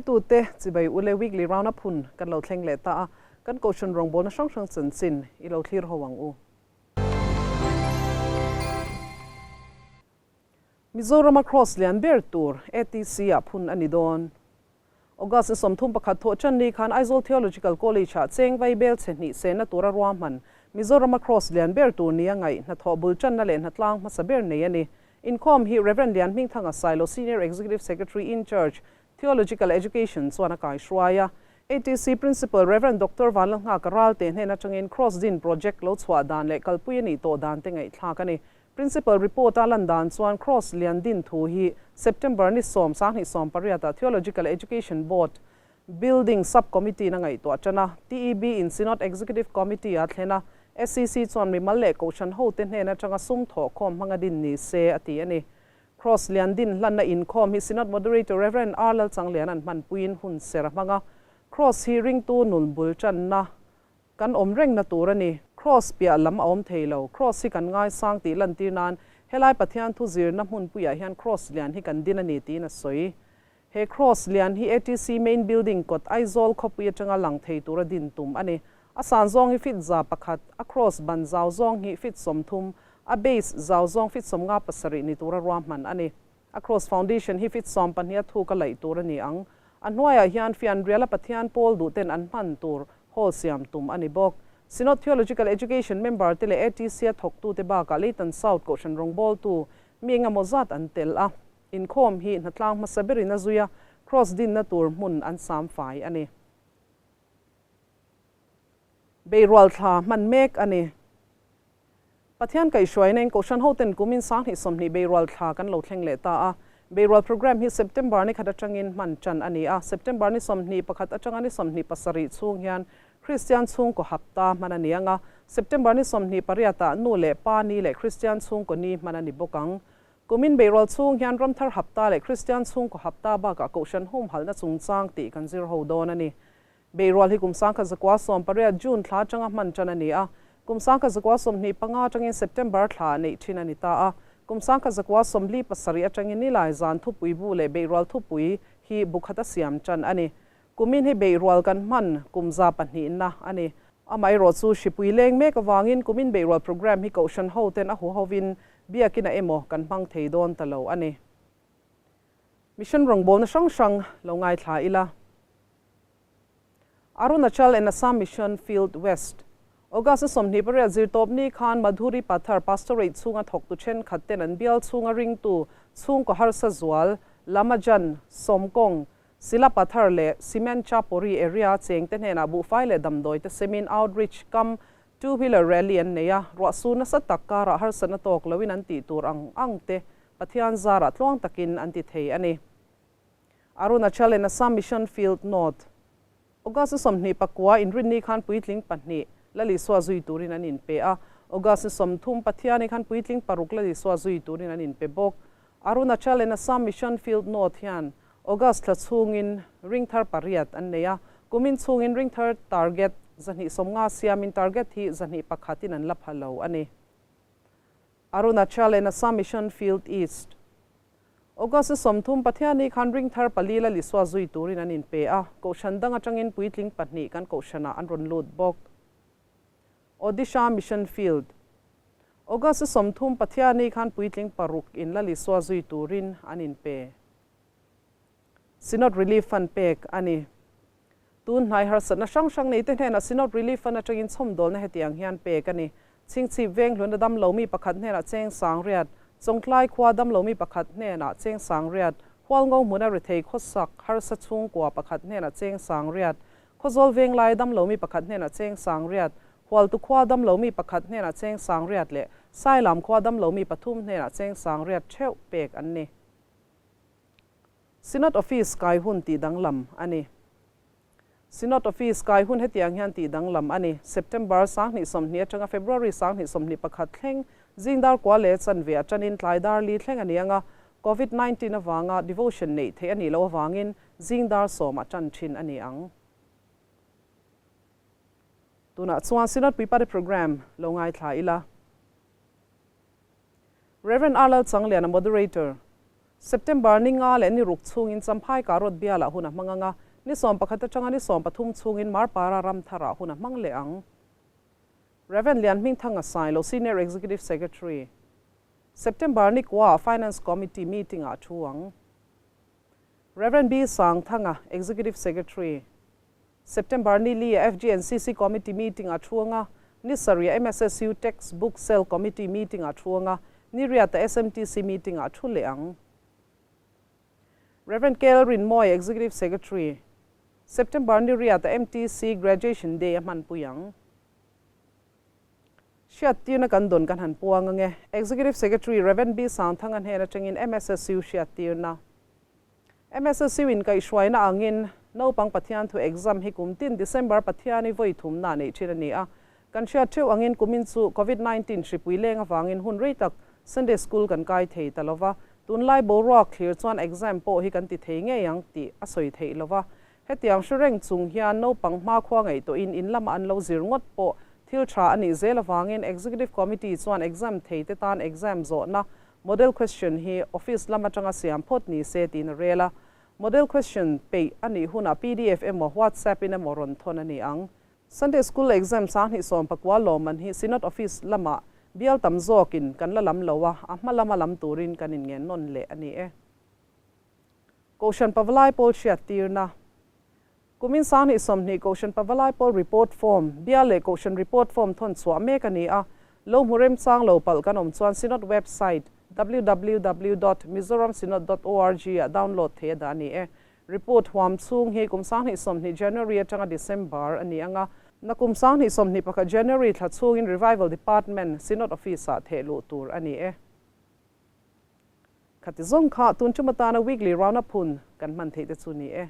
Thlirtute chibai ule weekly round up hun kan lo thleng leh ta a, kan Kohhran rawngbawlna hrang hrang chanchin i lo thlir ho ang u. Mizorama Cross lian ber tur ATC ah phun a ni dawn. August ni 31 thawh tan ni khan Aizawl Theological College ah cheng vai bel chhe hnih sehna tura ruahman Mizorama Cross lian ber tur nia ngaih hnathawh bul tanna leh hnatlang hmasa ber nei a ni. Inkhawm hi Rev. Lianhmingthanga Sailo Senior Executive Secretary in Charge, Theological Education chuan a kaihruai a. ATC Principal Rev. Doctor Vanlalnghaka Ralte hnen atangin Cross Din Project lo chhuah dan leh kalpui a nih tawh dan te ngaihthlak a ni. Principal report a lan dan chuan Cross lian din thu hi September ni sawm sanghnih sawm pariat ah Theological Education Board Building Sub Committee in a ngaihtuah tan a, TEB in Synod Executive Committee a thlen a, SEC chuan mimal leh kohhran hote hnen atanga sum thawhkhawm hmanga din ni se a ti a ni. Cross lian din hlanna inkhawm hi Synod Moderator Rev. R. Lalchangliana'n hmanpuiin hun ser a hmang a, Cross hi ringtu nul bul tanna Kan awm rengna tur a ni. Kraws piah lam a awm thei lo. Kraws hi kan ngaisang tih lantir nan helai Pathian thu zirna hmunpuiah hian kraws lian hi kan din a ni tiin a sawi. He kraws lian hi ATC Main Building kawt Aizawl khawpui atanga lang thei tura din tum a ni. A san zawng hi feet 100, a kraws ban zau zawng hi feet 30, a base zau zawng feet 57 ni tura ruahman a ni. A kraws foundation hi feet 12 a thuk a laih tur a ni ang. A hnuaiah hian fianriala Pathian pawl duhten an hman tur hall siam tum a ni bawk. Synod Theological Education member te leh ATC a thawktute bakah Leitan South Kohhran rawngbawltu mi engemaw zat an tel a. Inkhawm hi hnatlang hmasa berin a zui a, Cross dinna tur hmun an sam fai a ni. Beirual thla hman mek a ni. Pathian kaihhruaina in Kohhran hoten kumin 2020 Beirual thla kan lo thleng leh ta a. Beirual program hi September ni khat atangin hman tan a ni a. September ni 21 atanga ni 27 chhung hian Kristian chhungkaw hapta hman a ni ang a. September ni 28 ah nu leh pa ni leh Kristian chhungkaw ni hman a ni bawk ang. Kumin Beirual chhung hian Ramthar hapta leh Kristian chhungkaw hapta bakah Kohhran humhalhna chungchang tih kan zir ho dawn a ni. Beirual hi kum 1918 June thla atanga hman tan a ni a, kum 1925 atangin September thla neih thin a ni ta a, kum 1947 atangin Nilai zan thupui bu leh Beirual thupui hi bu khat a siam tan a ni. Kumin hi Beirual kan hman kum 200na a ni. Amaherawh chu hripui leng mek avangin kumin Beirual programme hi Kohhran hoten a huhovin biakina emaw kan hmang thei dawn ta lo a ni. Mission rawngbawlna hrang hrang lo ngaithla ila. Arunachal and Assam Mission Field West, August ni 28 zirtawp ni khan Madhuri Pathar Pastorate chhunga thawktu thenkhat ten an bial chhunga ringtu chhungkaw harsa zual Lamajan, Sawmkawng, Sila Pathar leh Cement Chapori area chengte hnenah buhfai leh damdawi te semin outreach kam two wheeler rally an nei a, ruahsu nasa tak karah harsatna tawk loin an tih tur ang ang te Pathian zarah tluang takin an ti thei a ni. Arunachal and Assam Mission Field North, August ni 29 inrinni khan puitling pahnih Lalisua zui turin an inpe a, August ni 30 Pathiani khan puitling paruk Lalisua zui turin an inpe bawk. Arunachal and Assam Mission Field North hian August thla chhungin ringthar pariat an nei a, kumin chhungin ringthar target 250 siamin target hi 201 in an la pha lo a ni. Arunachal and Assam Mission Field East, August ni 30 Pathiani khan ringthar pali Lalisua zui turin an inpe a, Kohhran dang atangin puitling pahnih kan Kohhranah an rawn lut bawk. Odisha Mission Field, August ni 30 Pathiani khan puitling paruk in Lalisua zui turin an inpe. Synod Relief Fund pek a ni. Tun hnai harsatna hrang hrang nei te hnenah Synod Relief Fund atangin chhawmdawlna hetiang hian pek a ni. Chhingchhip veng hluna dam lomi pakhat hnenah cheng sang riat, Chawngtlai khua dam lomi pakhat hnenah cheng sang riat, Hualngo hmuna rethei khawsak harsa chhungkua pakhat hnenah cheng sang riat, Khawzawl veng lai dam lomi pakhat hnenah cheng sang riat, Hualtu khua dam lomi pakhat hnenah cheng sang riat leh Sailam khua dam lomi pathum hnenah cheng sang riat theuh pek an ni. Synod Office kai hun tih danglam a ni. Synod Office kai hun hetiang hian tih danglam a ni. September 2020 atanga February 2021 thleng zingdar kua leh chanve atanin tlai dar li thleng a ni anga, Covid 19 avanga devotion neih theih a nih loh avangin zingdar sawm a tan thin a ni ang. Tunah chuan Synod Puipate Programme lo ngaithla ila. Rev. R. Lalchangliana, Moderator. September ni nga leh ni ruk chhungin Champhai Karot bialah hun a hmang ang a, ni 11 atanga ni 13 chhungin Marpara Ramtharah hun a hmang leh ang. Rev. Lianhmingthanga Sailo, Senior Executive Secretary, September ni kuaah Finance Committee meeting-ah a thu ang. Rev. B. Sangthanga, Executive Secretary, September ni li-ah FGNCC Committee meeting a thu ang a, ni sarih-ah MSSU Text Book Sale Committee meeting a thu ang a, ni riatah SMTC meeting ah thu leh ang. Rev. KL Rinmawia, Executive Secretary, September ni riatah MTC Graduation Day a hmanpui ang. Hriattirna kan dawn kan han puang ang e. Executive Secretary Rev. B. Sangthanga hnen atangin MSSU hriattirna. MSSU in kaihhruaina angin naupang Pathian thu exam hi kum tin December Pathiani vawi thumna neih thin a ni a. Kan hriat theuh angin kumin chu Covid 19 hripui leng avangin hun rei tak Sunday School kan kai thei ta lova, tunlai boruak thlir chuan exam pawh hi kan ti thei ngei ang tih a sawi theih lova. Hetiang hre reng chung hian naupang hmakhua ngaihtuahin in lama an lo zir ngawt pawh thil tha a nih zel avangin Executive Committee chuan exam theite tan exam zawhna Model question hi office lam atanga siam phawt ni se tiin a rel a. Model question peih a nih hunah pdf emaw WhatsApp in emaw rawn thawn a ni ang. Sunday School exam 2019 lawmman hi Synod Office lamah bial tam zawkin kan la lam lo a, a hma lama lam turin kan inngen nawn leh a ni e. Kohhran Pavalai Pawl hriattirna Kumin 2020 Kohhran Pavalai Pawl Report Form, Bial leh Kohhran Report Form thawn chhuah mek a ni a, lo hmu remchang lo palh kan awm chuan Synod website www dot mizoramsynod dot org ah download thei a dah a ni e. Report huam chhung hi kum 2020 January atanga December a ni ang a, na kum 2021 January thla chhungin Revival Department, Synod Office ah theh luh tur a ni e. Khati zawng kha tun tum atana weekly round up hun kan hman theih te chu ni e.